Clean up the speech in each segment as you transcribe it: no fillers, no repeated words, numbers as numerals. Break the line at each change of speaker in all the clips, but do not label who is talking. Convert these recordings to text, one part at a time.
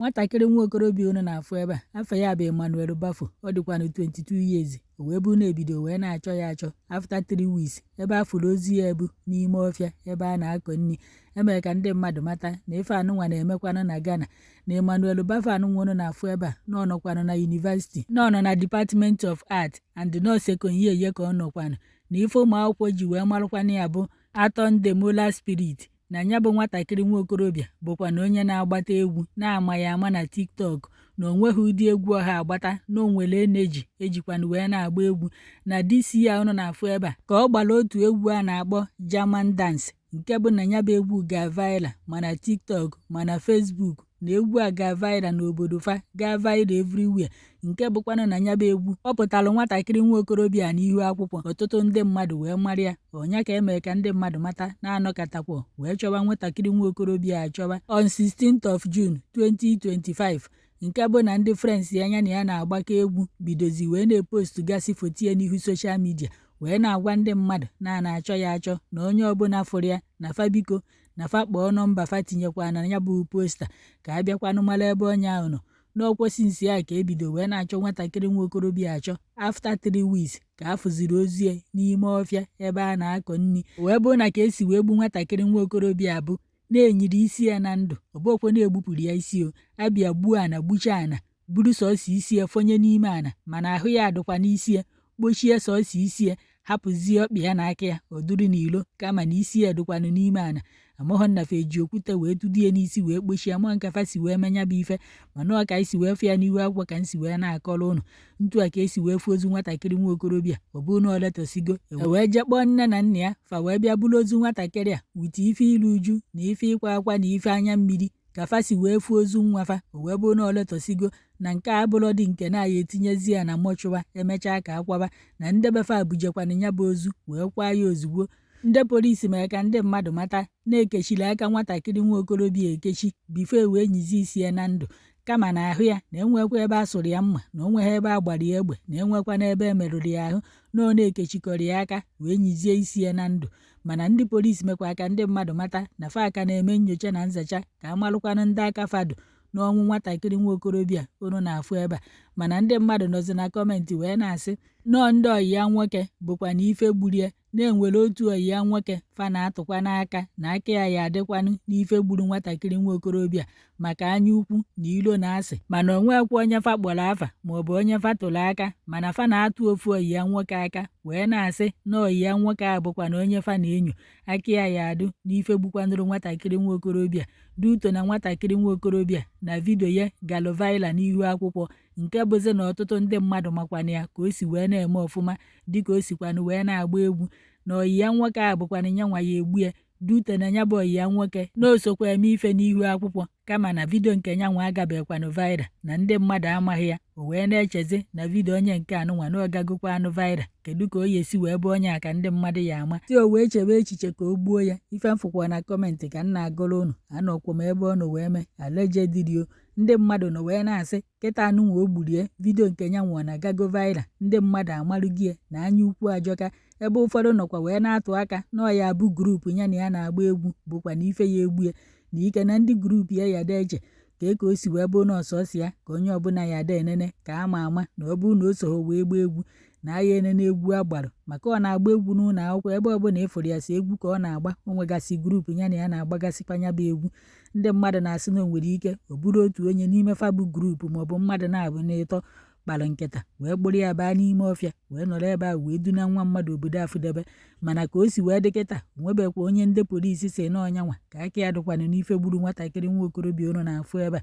Nwatakịrị nwa okorobịa unu na-afụ ebe a, afa ya bụ Emmanuel Bafo. Ọ dịkwanụ 22 years. O wee bụ na-ebido wee na-achọ ya achọ after 3 weeks ebe a fụrụ ozu ya ebu n'ime ọfịa ebe a na-akọ nri. Emere ka ndị mmadụ mata na ife anụnwa na-emekwanụ na Ghana, na Emmanuel Bafo anụnwa unu na-afụ ebe a na ọ nọkwanụ na university, na ọ nọ na Department of Art and nọ second year ye ka ọ nọkwanụ, na ife ụmụ akwụkwọ ji wee marụkwanụ ya bụ Aton Demola Spirit, na ya bụ nwatakịrị nwa okorobịa bụkwa na onye na-agbata egwu na-ama ya ama na TikTok, na o nweghị ụdị egwu ọha agbata, na o nwere energy ejikwanụ wee na-agba egwu. Na this year unu na-afụ ebe a ka ọ gbara otu egwu a na-akpọ German Dance, nke bụ na ya bụ egwu ga viral ma na TikTok ma na Facebook, na egwu a ga viral n'obodo fa, ga viral everywhere, nke bụkwanụ na ya bụ egwu ọ pụtara nwatakịrị nwa okorobịa n'ihu akwụkwọ, ọtụtụ ndị mmadụ wee mara ya. Ọnya ka emere ka ndị mmadụ mata na-anọkọtakwa wee chọwa nwatakịrị nwa okorobịa achọwa on 16th of June 2025, nke bụ na ndị friends ya anya na ya na-agbakọ egwu bidozi wee na-epost gasị foto ya n'ihu social media, wee na-agwa ndị mmadụ na a na-achọ ya achọ, na onye ọbụla fụrụ ya na fa biko na fa kpọọ nọmba fa tinyekwa na ya bụ poster ka a bịakwanụ mara ebe onye ahụ nọ. N'ọkwọ since ya ka ebido wee na-achọ nwatakịrị nwa okorobịa achọ, after 3 weeks ka a fụziri ozu ya n'ime ọfịa ebe a na-akọ nri. Wee bụrụ na ka esi wee gbu nwatakịrị nwa okorobịa bụ na-enyiri isi ya na ndụ, ọ bụkwa na-egbupụrụ ya isi o abịa gbuo ana, gbuchaa ana, buru sọsọ isi ya fonye n'ime ana, mana ahụ ya dụkwa n'isi ya, kpochie sọsọ isi ya, hapụzie ọkpa ya na aka ya ọ dụrụ n'ilo, kama na isi ya dụkwanụ n'ime ana. Amaghọ nna fa eji okwute wee tụdie n'isi wee kpochie ama nka fa si wee menya bụ ife, mana ọ ka esi wee fụ ya n'ihu akwụkwọ ka m si wee na-akọrọ ụnụ ntu a ka esi wee fụ ozu nwatakịrị nwa okorobịa. Ọ bụrụ na ọ letọsigo, e wee jee kpọọ nne na nna ya, fa wee bịa buru ozu nwatakịrị a with ife iru uju na ife ịkwa akwa na ife anya mmiri ka fa si wee fụ ozu nwa fa. O wee bụrụ na ọ letọsigo, na nke a bụrụ dị nke na ya etinyezi ya na mortuary, emechaa ka akwaba na ndebefa bujekwana ya bụ ozu wee kwaa ya ozugbo. Ndị polisi mere ka ndị mmadụ mata na-ekechiri aka nwatakịrị nwa okorobịa ekechi before wee nyizi isi ya na ndụ, kama na ahụ ya na enwekwa ebe a sụrụ ya mma, na onweghị ebe a gbara ya egbe, na enwekwa n'ebe e merụrụ ya ahụ, na ọ na-ekechikọrọ ya aka wee nyizie isi ya na ndụ. Mana ndị polisi mekwa ka ndị mmadụ mata na fa aka na-eme nyocha na nzacha ka a malụkwanụ ndị aka fadụ n'ọnwụ nwatakịrị nwa okorobịa unu na-afụ ebe a. Mana ndị mmadụ nọzi na comment wee na-asị nọọ ndị ọyị ya nwoke bụkwa na ife gburu ya, na-enwere otu ọyị ya nwoke fa na-atụkwa n'aka na aka ya ya adịkwanụ n'ife gburu nwatakịrị nwa okorobịa maka anya ukwu na ilo na asị, mana o nwekwa onye fa kpọrọ afa maọbụ onye fa tụrụ aka, mana fa na-atụ ofu ọyị ya nwoke aka wee na-asị na ọyị ya nwoke a bụkwa na onye fa na-enyo aka ya ya adụ n'ife gbukwanụrụ nwatakịrị nwa okorobịa, due to na nwatakịrị nwa okorobịa na video ya galụ viral n'ihu akwụkwọ, nke bụzi na ọtụtụ ndị mmadụ makwana ya ka o si wee na-eme ọfụma dịka o sikwanụ wee na-agba egwu, na ọyị ya nwoke a bụkwanụ ya nwa ya egbu ya, due to na ya bụ ọyị ya nwoke na o sokwa eme ife n'ihu akwụkwọ, kama na video nke ya nwa agabekwanụ viral na ndị mmadụ amaghị ya. O wee na-echezi na video onye nke anụnwa na ọgagokwa anụ viral, kedu ka o ya esi wee bụ onye a ka ndị mmadụ ya ama si o wee chebe echiche ka o gbuo ya. Ife mfụkwa na comment ka m na-agụrụ ụnụ, anọkwa m ebe ọ nọ wee mee allegedly o. Ndị mmadụ nọ wee na-asị kịta anụnwa o gburie video nke ya nwa na gago viral, ndị mmadụ amarụgie na anya ukwu ajọka, ebe ụfọdụ nọkwa wee na-atụ aka na ọ ya bụ group ya na ya na-agba egwu bụkwa na ife ya egbu ya, na ike na ndị group ya ya dị eche ka ka o si wee bụ na ọsọsọ ya ka onye ọbụla ya ada enene ka ama ama na ọ bụrụ na o soghị wee gbaa egwu na aya enene egwu agbarụ, maka ọ na-agba egwu n'ụlọ akwụkwọ ebe ọbụla ịfụrụ ya si egwu ka ọ na-agba. O nwegasị group ya na ya na-agbagasịkwa ya bụ egwu. Ndị mmadụ na-asị na o nwere ike ọ bụrụ otu onye n'ime fa bụ group maọbụ mmadụ na-abụ n'ịtọ kpara nkịta wee kpụrụ ya baa n'ime ọfịa wee nọrọ ebe ahụ wee duna nwa mmadụ obodo afụdebe. Mana ka o si wee dị kịta, onwebekwa onye ndị polisi si na ọnya nwa ka aka ya dụkwanụ n'ife gburu nwatakịrị nwa okorobịa unu na-afụ ebe a.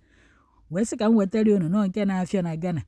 Wee sị ka m wetara unu nọọ nke na-afịa na Ghana.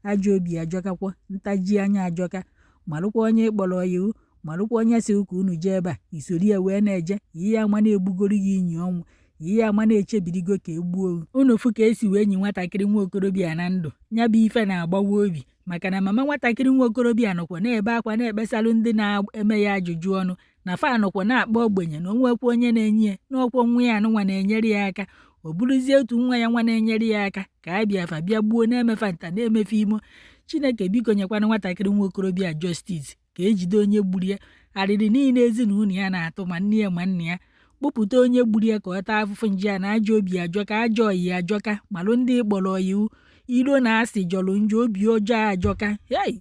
Ajọ obi ajọkakwa, ntaji anya ajọka. Malụkwa onye ịkpọrọ ọyị, malụkwa onye si ka unu jee ebe a isori ya wee na-eje ihe ama na-egbugoro gị inyi ọnwụ, ihe ama na-echebirigo ka e gbuo unu. Fụ ka esi wee nyi nwatakịrị nwa okorobịa na ndụ, ya bụ ife na-agbawa obi, maka na mama nwatakịrị nwa okorobịa nọkwa na-ebe akwa na-ekpesalụ ndị na-eme ya ajụjụ ọnụ na fa nọkwa na-akpọ ogbenye, na onwekwa onye na-enye ya n'ọkwọ nwa ya anụnwa na-enyere ya aka. Ọ bụrụzie otu nwa ya nwa na-enyere ya aka ka a bịa fa bịa gbuo na-emefa nta na-emefe imo. Chineke biko nyekwana nwatakịrị nwa okorobịa justice ka ejide onye gburu ya. Arịrị niile ezinụlọ ya na-atụ, ma nne ya ma nna ya, Kpụpụta onye gburu ya ka ọ taa afụfụ nje ya na ajọ obi ajọka, ajọ oyi ajọka. Malụ ndị kpọrọ ya iwu. Iro na asị jọrọ njọ, obi ọjọọ ajọka. Hei!